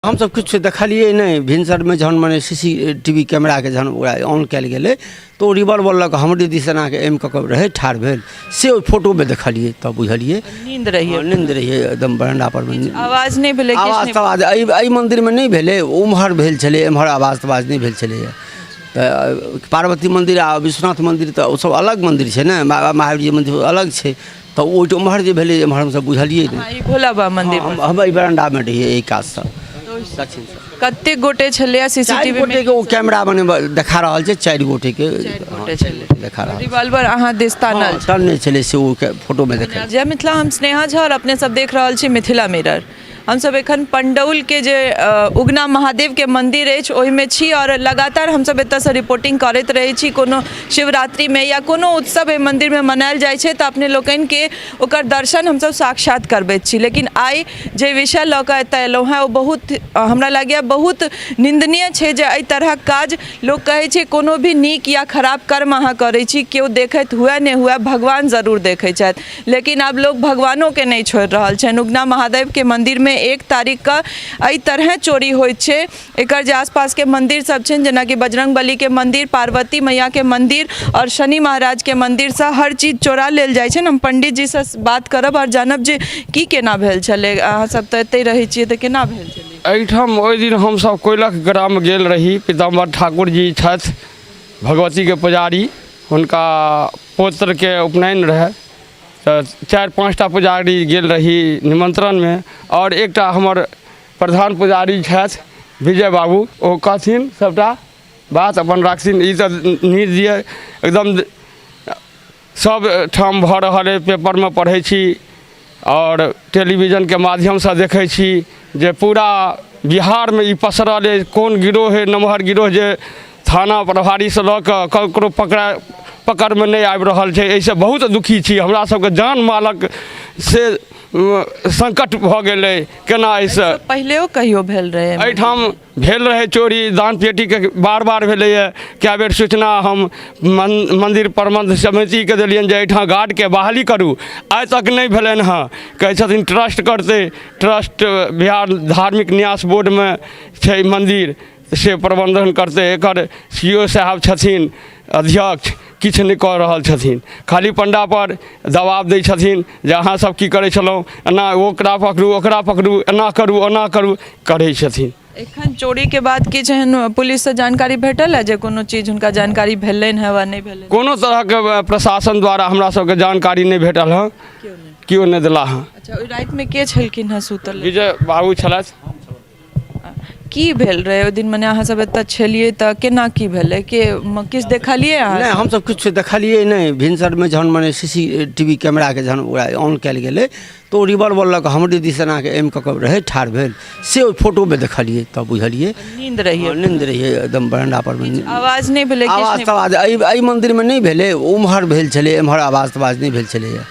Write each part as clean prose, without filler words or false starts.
हमसब किछु देखलियै नहि। भिनसरमे जहन मने सी सी टी वी कैमराके जहन ओकरा ऑन कयल गेलै तऽ ओ रिवॉल्वर लऽ कऽ हमरे दिस एनाके एम कऽ कऽ रहै ठाढ़ भेल, से ओहि फोटोमे देखलियै तब बुझलियै। नींद रहियै? हँ, नींद रहियै एकदम बरंडा परमे। आवाज नहि भेलै? किछु आवाज नहि तवाज एहि एहि मन्दिरमे नहि भेलै, ओम्हर भेल छलै, एम्हर आवाज तवाज नहि भेल छलैए। तऽ पार्वती मन्दिर आ विश्वनाथ मन्दिर तऽ ओसब अलग मन्दिर छै ने, बाबा महावीर मन्दिर अलग छै, तऽ ओहिठाम ओम्हर जे भेलै एम्हर हमसब बुझलियै नहि। ई भोला बाबा मंदिर पर? हम एहि बरंडामे रहियै, एहि कातसँ दक्षिणसँ। कतेक गोटे छलैए चारि सीसीटीवी में? गोटेके ओ कैमरा मने देखा रहल छै, चारि गोटेके। गोटे छलै। देखा रहल। रिवॉल्वर अहाँ दिस तानल? तानने छलै, से ओ फोटोमे देखा। जय मिथिला, हम स्नेहा झा और अपने सब देख रहल छी मिथिला मिरर। हमसब एखन पंडौलके जे उगना महादेवके मन्दिर अछि ओहिमे छी और लगातार हमसब एतऽसँ रिपोर्टिंग करैत रहै छी। कोनो शिवरात्रिमे या कोनो उत्सव एहि मन्दिरमे मनायल जाइ छै तऽ अपने लोकनिके ओकर दर्शन हमसब साक्षात करबैत छी। लेकिन आइ जे विषय लऽ कऽ एतऽ एलहुँ हेँ ओ बहुत हमरा लागैए बहुत निन्दनीय छै जे एहि तरहक काज। लोक कहै छै कोनो भी नीक या खराब कर्म अहाँ करै छी, केओ देखैत हुए नहि हुए, भगवान जरूर देखै छथि। लेकिन आब लोक भगवानोके नहि छोड़ि रहल छनि। उगना महादेवके मन्दिरमे 1 तारीखके एहि तरहे चोरी होइत छै। एकर जे आसपासके मन्दिर सब छनि, जेनाकि बजरंग बलीके मन्दिर, पार्वती मैयाके मन्दिर आओर शनि महाराजके मन्दिरसँ हर चीज चोरा लेल जाइ छनि। हम पण्डितजीसँ बात करब आओर जानब जे की केना भेल छलै। अहाँ सब तऽ एतहि रहै छियै, तऽ केना भेल छलै एहिठाम? ओहि दिन हमसभ कोइलख ग्राम गेल रही। पीताम्बर ठाकुर जी छथि भगवतीके पुजारी, हुनका पौत्रके उपनयन रहै, तऽ 4 5टा पुजारी गेल रही निमन्त्रणमे। आओर एकटा हमर प्रधान पुजारी छथि विजय बाबू, ओ कहथिन सभटा बात अपन राखथिन। ई तऽ न्यूज दिअ, एकदम सब ठाम भऽ रहल अइ। पेपरमे पढ़ै छी आओर टेलीविजनके माध्यमसँ देखै छी जे पूरा बिहारमे ई पसरल अइ। कोन गिरोह अइ, नमहर गिरोह जे थाना प्रभारीसँ लऽ कऽ ककरो पकड़मे नहि आबि रहल छै। एहिसँ बहुत दुखी छी। हमरा सबके जान मालक से सङ्कट भऽ गेल अइ। केना एहिसँ पहिलेओ कहियो भेल रहै? एहिठाम भेल रहै चोरी दान पेटीके, बार बार भेलैए। कए बेर सूचना हम मन्दिर प्रबन्ध समितिके देलियनि जे एहिठाम गार्डके बहाली करू, आइ तक नहि भेलनि हँ। कहै छथिन ट्रस्ट करतै। ट्रस्ट बिहार धार्मिक न्यास बोर्डमे छै मन्दिर, से प्रबन्धन करतै। एकर सी ओ साहब छथिन अध्यक्ष, किछु नहि कऽ रहल छथिन। खाली पण्डापर दबाव दै छथिन जे अहाँसभ की करै छलहुँ एना, ओकरा पकड़ू, ओकरा पकड़ू, एना करू, ओना करू करै छथिन। एखन चोरीके बाद किछु एहन पुलिससँ जानकारी भेटल है जे कोनो चीज हुनका जानकारी भेलनि है वा नहि भेलनि? कोनो तरहके प्रशासन द्वारा हमरा सबके जानकारी नहि भेटल हँ, केओ नहि देला हँ। अच्छा, ओहि रातिमे के छलखिन हँ सुतल? विजय बाबू छलथि। की भेल रहै ओहि दिन? मने अहाँ सब एतऽ छलियै तऽ केना की भेलै? के किछु देखलियै अहाँ? नहि, हमसब किछु देखलियै नहि। भिनसरमे जहन मने सी सी टी वी कैमराके जहन ओकरा ऑन कयल गेलै तऽ ओ रिवॉल्वर लऽ कऽ हमरे दिस एनाके एम कऽ कऽ रहै ठाढ़ भेल, से ओहि फोटोमे देखलियै तब बुझलियै। नींद रहियै? नींद रहियै एकदम बरंडा परमे। आवाज नहि भेलै? आवाज तवाज एहि एहि मन्दिरमे नहि भेलै, ओम्हर भेल छलै, एम्हर आवाज तवाज नहि भेल छलैए।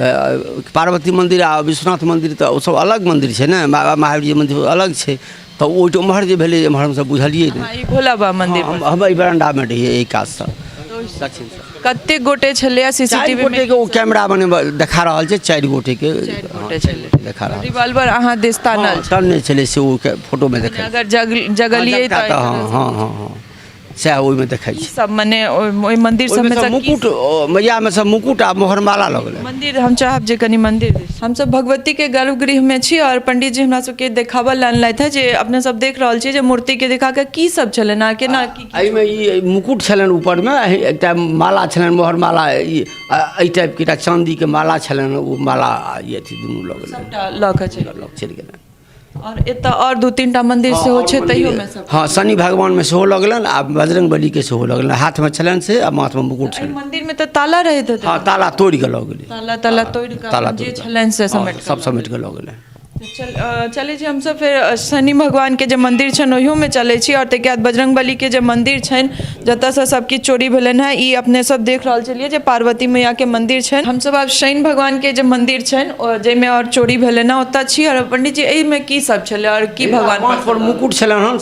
तऽ पार्वती मन्दिर आ विश्वनाथ मन्दिर तऽ ओसब अलग मन्दिर छै ने, बाबा महावीर मन्दिर अलग छै, तऽ ओहिठाम ओम्हर जे भेलै एम्हर हमसब बुझलियै नहि। ई भोला बाबा मंदिर पर? हम एहि बरंडामे रहियै, एहि कातसँ दक्षिणसँ। कतेक गोटे छलैए सीसीटीवी? गोटेके ओ कैमरा मने देखा रहल छै, चारि गोटेके। गोटे छलै। देखा रहल। रिवॉल्वर अहाँ दिस तानल? तानने छलै, से ओ फोटोमे देखा। अगर जगलियै तऽ? हँ हँ हँ हँ सएह ओहिमे देखै छी सब। मने ओहि मंदिर सबमे सब मुकुट, मैयामे सब मुकुट आ मोहरमाला लऽ गेलै। मंदिर हम चाहब जे कनि मंदिर। हमसब भगवती के गर्भगृह में छी और पंडित जी हमरा सबके देखाबऽ लए अनलथि है जे अपने सब देख रहल छी जे मूर्ति के देखा के की सब छलनि आ केना की। एहिमे ई मुकुट छलनि ऊपरमे, एकटा माला छलनि मोहरमाला, ई एहि टाइपके एकटा चाँदीके माला छलनि, ओ माला ई अथी दुनू लऽ गेलनि। सबटा लऽ कऽ चलि गेलनि। आओर एतऽ आओर 2 3टा मंदिर सेहो छै, तैयोमे सब? हँ, शनि भगवानमे सेहो लऽ गेलनि आ बजरंग बलीके सेहो लऽ गेलनि। हाथमे छलनि से आ माथमे मुकुट छलनि। मंदिरमे तऽ ताला रहैत हेतै? हँ, ताला तोड़ि कऽ लऽ गेलै। ताला तोड़ि कऽ ताला जे छलनि से समेट सब समेट कऽ लऽ गेलै। चलै छी हमसब फेर शनि भगवानके जे मन्दिर छनि ओहियोमे चलै छी आओर ताहिके बाद बजरंग बलीके जे मन्दिर छनि जतऽसँ सबकिछु चोरी भेलनि हँ। ई अपने सब देख रहल छलियै जे पार्वती मैयाके मन्दिर छनि। हमसब आब शनि भगवानके जे मन्दिर छनि जाहिमे आओर चोरी भेलनि हँ ओतऽ छी। आओर पंडित जी, एहिमे की सब छलै आओर की भगवान? माथ पर मुकुट छलनि हन,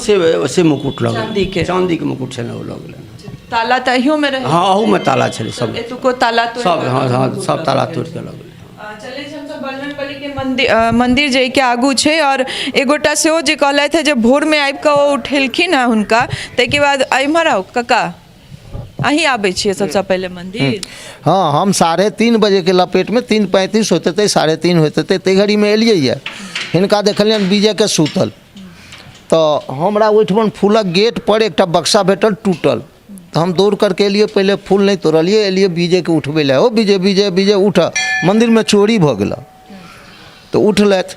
से मुकुट लऽ गेल। चाँदीके? चाँदीके मुकुट छलनि, ओ लऽ गेलनि। ताला तऽ एहियोमे रहै? हँ, अहूमे ताला छलै सब। एतुको ताला सब? हँ हँ, सब ताला तोड़ि कऽ लऽ गेलै। चलै छी हमसब बजरंग बली के मंदिर मंदिर जाहिके आगू छै आओर एगोटा सेहो जे कहलथि हे जे भोरमे आबि कऽ ओ उठेलखिन हेँ हुनका। ताहिके बाद एम्हर आउ कका, अहीं आबै छियै सबसँ पहिले मंदिर? हँ, हम 3:30 बजेके लपेटमे, 3:35 होइत हेतै, 3:30 होइत हेतै, ताहि घड़ीमे एलियै यऽ। हिनका देखलियनि विजयके सुतल, तऽ हमरा ओहिठमन फूलक गेट पर एकटा बक्सा भेटल टूटल, तऽ हम दौड़ करके एलियै। पहिले फूल नहि तोड़लियै, एलियै विजयके उठबै लए। हो विजय, विजय, विजय, उठ, मन्दिरमे चोरी भऽ गेलऽ। तऽ उठलथि,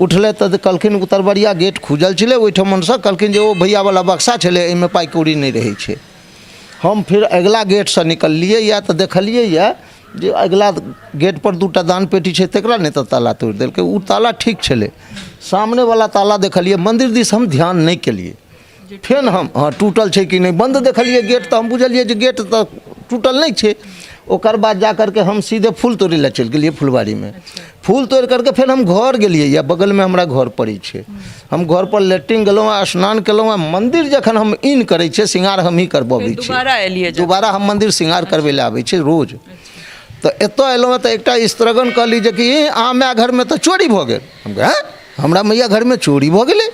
उठलथि तऽ कहलखिन उतरबरिया गेट खुजल छलै ओहिठमनसँ, कहलखिन जे ओ भैयावला बक्सा छलै, एहिमे पाइ कौड़ी नहि रहै छै। हम फेर अगिला गेटसँ निकललियै यऽ तऽ देखलियै यऽ जे अगिला गेटपर 2 टा दान पेटी छै, तकरा नहि तऽ ताला तोड़ि देलकै, ओ ताला ठीक छलै। सामनेवला ताला देखलियै, मन्दिर दिस हम ध्यान नहि केलियै। फेर हम, हँ, टूटल छै कि नहि, बन्द देखलियै गेट तऽ हम बुझलियै जे गेट तऽ टूटल नहि छै। ओकर बाद जा करके हम सीधे फूल तोड़ै लए चलि गेलियै फुलबारीमे। फूल तोड़ि करके फेर हम घर गेलियै या बगलमे हमरा घर पड़ै छै। हम घर पर लेट्रिन गेलहुँ आ स्नान केलहुँ आ मन्दिर जखन हम इन करै छियै, श्रृंगार हमही करबबै छियै। दोबारा एलियै? दोबारा हम मन्दिर श्रृंगार करबै लए आबै छियै रोज। तऽ एतऽ एलहुँ तऽ एकटा स्त्रगण कहली जे कि अहाँ माय घरमे तऽ चोरी भऽ गेल। हम कहै हमरा मैया घरमे चोरी भऽ गेलै,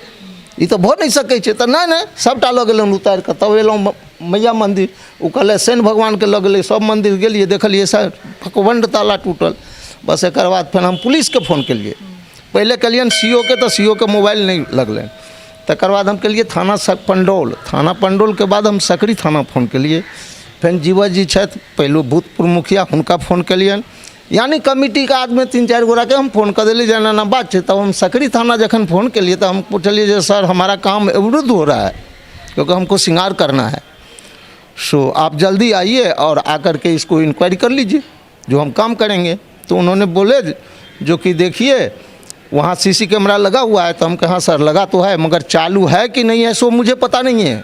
ई तऽ भऽ नहि सकै छै। तऽ नहि नहि, सभटा लऽ गेलहुँ उतारि कऽ। तब एलहुँ मैया मन्दिर, ओ कहलै शनि भगवानके लऽ गेलै, सभ मन्दिर गेलियै, देखलियै सर फकबण्ड ताला टूटल। बस, एकर बाद फेर हम पुलिसके फोन केलियै। पहिले केलियनि सी ओ के, तऽ सी ओ के मोबाइल नहि लगलनि। तकर बाद हम केलियै थाना पंडौल, थाना पंडौलके बाद हम सकरी थाना फोन केलियै। फेर जीवछ जी छथि पहिलो भूतपूर्व मुखिया, हुनका फोन केलियनि। यानी कमिटीके आदमी 3-4 गोटाके हम फोन कऽ देलियै जे एना एना बात छै। तब हम सकरी थाना जखन फोन केलियै तऽ हम पुछलियै जे सर, हमारा काम अवरुद्ध हो रहा है क्योंकि हमको श्रृंगार करना है, सो आप जल्दी आइए और आकर के इसको इंक्वायरी कर लीजिए जो हम काम करेंगे। तो उन्होंने बोले जो कि देखिए, वहाँ सीसी कैमरा लगा हुआ है। तो हम कहा सर, लगा तो है मगर चालू है कि नहीं है सो मुझे पता नहीं है।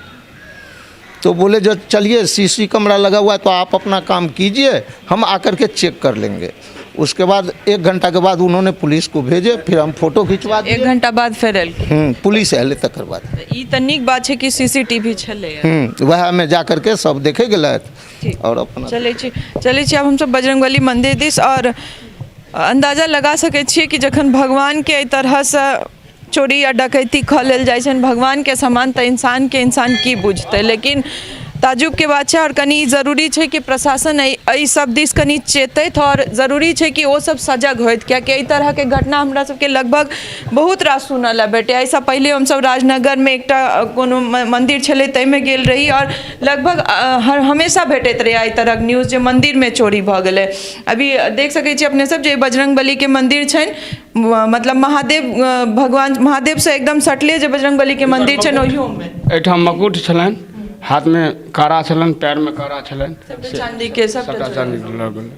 तो बोले जो चलिए, सीसी कैमरा लगा हुआ है तो आप अपना काम कीजिए, हम आकर के चेक कर लेंगे। उसके बाद एक घंटा के बाद उन्होंने पुलिस को भेजे, फिर हम फोटो खिंचवा एक दिए। घंटा बाद फेर एलखिन? पुलिस आयल तकर बाद। ई तऽ नीक बात छै कि सीसीटीवी छलै। वएहमे जा करके सब देखे गेलथि। ठीक। आओर अपना चलै छी, चलै छी आब हमसब बजरंगबली मंदिर दिस। आओर अन्दाजा लगा सकै छियै कि जखन भगवानके एहि तरहसँ चोरी या डकैती कऽ लेल जाइ छनि भगवानके सामान, तऽ इंसानके इंसान की बुझतै? लेकिन ताजुबके बात छै। आओर कनि ई जरूरी छै कि प्रशासन एहि एहि सब दिस कनि चेतथि आओर जरूरी छै कि ओसब सजग होथि, कियाकि एहि तरहके घटना हमरा सबके लगभग बहुत रास सुनऽ लए भेटैए। एहिसँ पहिले हमसब राजनगरमे एकटा कोनो मन्दिर छलै, ताहिमे गेल रही आओर लगभग हर हमेशा भेटैत रहैए एहि तरहक न्यूज जे मन्दिरमे चोरी भऽ गेलै। अभी देख सकै छी अपने सब जे बजरंगबलीके मन्दिर छनि, मतलब महादेव, भगवान महादेवसँ एकदम सटले जे बजरंगबलीके मन्दिर छनि, ओहियोमे एहिठाम मकुट छलनि, हाथमे कारा छलनि, पैरमे कारा छलनि। सबटा चाँदीके, सबटा। सबटा चाँदी लऽ गेलै।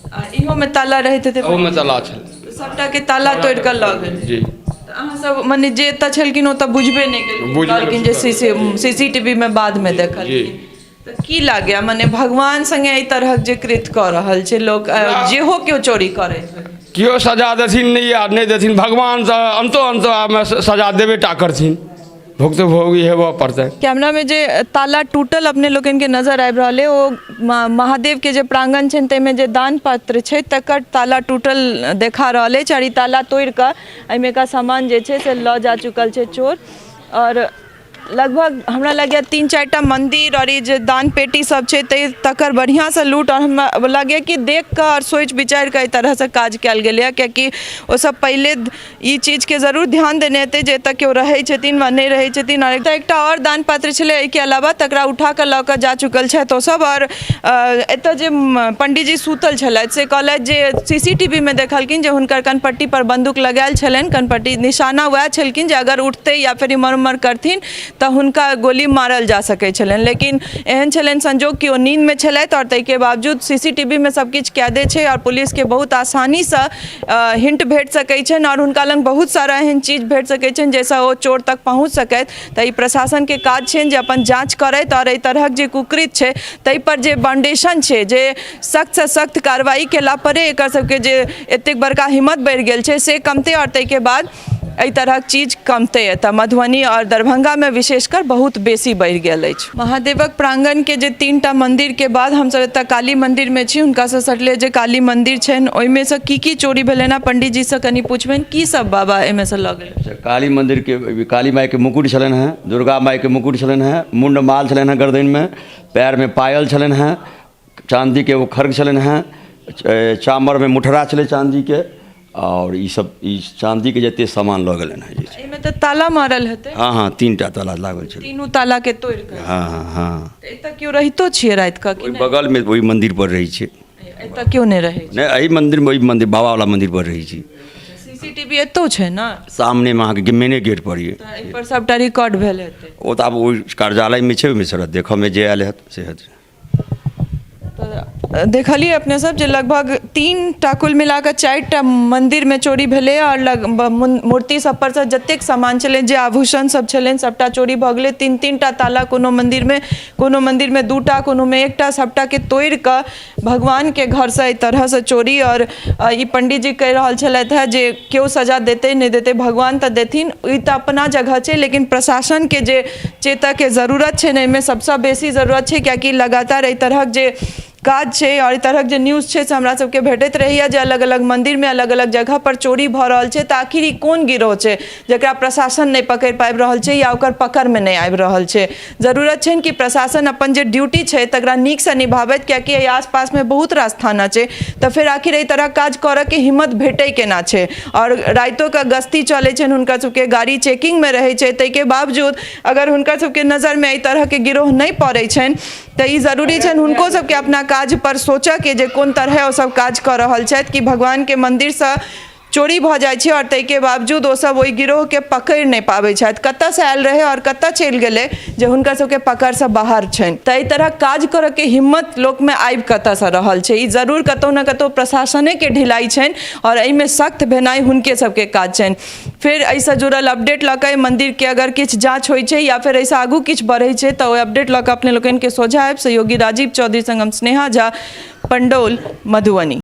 आ इहोमे ताला रहैत हेतै? ओहोमे ताला छलै। सबटा के ताला तोड़ि कऽ लऽ गेल? जी। तऽ अहाँ सब मने जे एतऽ छलखिन ओ तऽ बुझबे नहि केलखिन? बुझबे कहलखिन जे सीसीटीवी मे बादमे देखलखिन। तऽ की लागैया, मने भगवान संगे एहि तरहक जे कृत कऽ रहल छै लोक, जेहो केओ चोरी करै छै। केओ सजा देथिन नहि आ नहि देथिन, भगवान तऽ अन्तो अन्तमे सजा देबे टा करथिन, भुक्तभोगी हेबऽ पड़तै। कैमरामे जे ताला टूटल अपने लोकनिके नजर आबि रहल अइ, ओ महादेवके जे प्राङ्गण छनि ताहिमे जे दान पात्र छै तकर ताला टूटल देखा रहल अछि। आओर ई ताला तोड़िकऽ एहिमेका सामान जे छै से लऽ जा चुकल छै चोर। आओर लगभग हमरा लगैए 3-4 टा मन्दिर आओर ई जे दान पेटी सब छै तकर बढ़िआँसँ लूट। आओर हमरा लगैए कि देखिकऽ आओर सोचि विचारिकऽ एहि तरहसँ काज कयल गेलैए, कियाकि ओसब पहिले ई चीजके जरूर ध्यान देने हेतै जे एतऽ केओ रहै छथिन वा नहि रहै छथिन। आओर एकटा आओर दान पात्र छलै एहिके अलावा, तकरा उठा कऽ लऽ कऽ जा चुकल छथि ओसभ। आओर एतऽ जे पंडीजी सुतल छलथि से कहलथि जे सीसीटीवीमे देखलखिन जे हुनकर कनपट्टी पर बन्दूक लगायल छलनि। कनपट्टी निशाना वएह छलखिन जे अगर उठतै या फेर इम्हर उम्हर करथिन तऽ हुनका गोली मारल जा सकै छलनि। लेकिन एहन छलनि संजोग कि ओ नींदमे छलथि आओर ताहिके बावजूद सीसीटीवीमे सब किछु कैदे छै आओर पुलिसके बहुत आसानीसँ हिंट भेट सकै छनि आओर हुनका लग बहुत सारा एहन चीज भेट सकै छनि जाहिसँ ओ चोर तक पहुँच सकथि। तऽ ई प्रशासनके काज छनि जे अपन जाँच करथि आओर एहि तरहक जे कुकृत छै ताहिपर जे फाउंडेशन छै जे सख्तसँ सख्त कार्रवाई केला परे एकर सबके जे एतेक बड़का हिम्मत बढ़ि गेल छै से कमतै आओर ताहिके बाद एहि तरहक चीज कमतै एतऽ मधुबनी आओर दरभंगामे विशेषकर बहुत बेसी बढ़ि गेल अछि। महादेवक प्राङ्गणके जे 3टा मन्दिरके बाद हमसब एतऽ काली मन्दिरमे छी, हुनकासँ सटले जे काली मन्दिर छनि ओहिमेसँ की की चोरी भेलनि हँ पण्डीजीसँ कनि पुछबनि, की सब बाबा एहिमेसँ लऽ गेल? काली मन्दिरके काली माइके मुकुट छलनि हेँ, दुर्गा माइके मुकुट छलनि हेँ, मुण्डमाल छलनि हेँ गर्दनिमे, पैरमे पायल छलनि हेँ, चाँदीके एगो खर्ग छलनि हेँ, चामरमे मुठरा छलै चाँदीके, आओर ई सब ई चाँदीके जते सामान लऽ गेलनि हेँ जे छै। एहिमे तऽ ताला मारल हेतै? हँ हँ, 3टा ताला लागल छलै। तीनू तालाके तोड़ि कऽ? हँ हँ हँ। तऽ एतऽ केओ रहितो छियै राति कऽ कि ओहि बगलमे ओहि मन्दिर पर रहै छै। एतऽ केओ नहि रहै छै? नहि, एहि मन्दिरमे ओहि मन्दिर बाबावला मन्दिर पर रहै छी। सीसीटीवी एतौ छै ने? सामनेमे अहाँके मेने गेट पर यऽ। तऽ एहि पर सबटा रिकॉर्ड भेल हेतै? ओ तऽ आब ओहि कार्यालयमे छै, ओहिमे सर देखऽमे जे आयल हैत से हैत। तऽ देखलियै अपने सब जे लगभग 3टा कुल मिलाकऽ 4टा मन्दिरमे चोरी भेलै आओर लग मूर्ति सब परसँ जतेक सामान छलै, जे आभूषण सब छलनि सबटा चोरी भऽ गेलै। 3-3टा ताला कोनो मन्दिरमे, कोनो मन्दिरमे 2टा, कोनोमे 1टा, सबटाके तोड़िकऽ भगवानके घरसँ एहि तरहसँ चोरी। आओर ई पण्डीजी कहि रहल छलथि हेँ जे केओ सजा देतै नहि देतै, भगवान तऽ देथिन, ई तऽ अपना जगह छै, लेकिन प्रशासनके जे चेतऽके जरूरत छै ने, एहिमे सबसँ बेसी जरूरत छै, कियाकि लगातार एहि तरहक जे काज छै आओर एहि तरहक जे न्यूज छै से हमरा सबके भेटैत रहैए जे अलग अलग मन्दिरमे अलग अलग जगहपर चोरी भऽ रहल छै। तऽ आखिर ई कोन गिरोह छै जकरा प्रशासन नहि पकड़ि पाबि रहल छै या ओकर पकड़मे नहि आबि रहल छै? जरूरत छनि कि प्रशासन अपन जे ड्यूटी छै तकरा नीकसँ निभाबैत, कियाकि एहि आसपासमे बहुत रास थाना छै, तऽ फेर आखिर एहि तरहक काज करऽके हिम्मत भेटै केना छै? आओर रातिओके गश्ती चलै छनि हुनकर सबके, गाड़ी चेकिंगमे रहै छै, ताहिके बावजूद अगर हुनकर सबके नजरमे एहि तरहके गिरोह नहि पड़ै छनि तऽ ई जरूरी छनि हुनको सबके अपना काज पर सोचऽके जे कोन तरहे ओ सब काज कऽ रहल छथि कि भगवानके मन्दिरसँ चोरी भऽ जाइ छै आओर ताहिके बावजूद ओसब ओहि गिरोहके पकड़ि नहि पाबै छथि। कतऽसँ आयल रहै आओर कतऽ चलि गेलै जे हुनकर सबके पकड़सँ बाहर छनि। तऽ एहि तरहक काज करऽके हिम्मत लोकमे आबि कतऽसँ रहल छै? ई जरूर कतहु ने कतहु प्रशासनेके ढिलाइ छनि आओर एहिमे सख्त भेनाइ हुनके सबके काज छनि। फेर एहिसँ जुड़ल अपडेट लऽ कऽ एहि मन्दिरके अगर किछु जाँच होइ छै या फेर एहिसँ आगू किछु बढ़ै छै तऽ ओहि अपडेट लऽ कऽ अपने लोकनिके सोझाँ आयब। सहयोगी राजीव चौधरी सङ्ग हम स्नेहा झा, पंडौल, मधुबनी।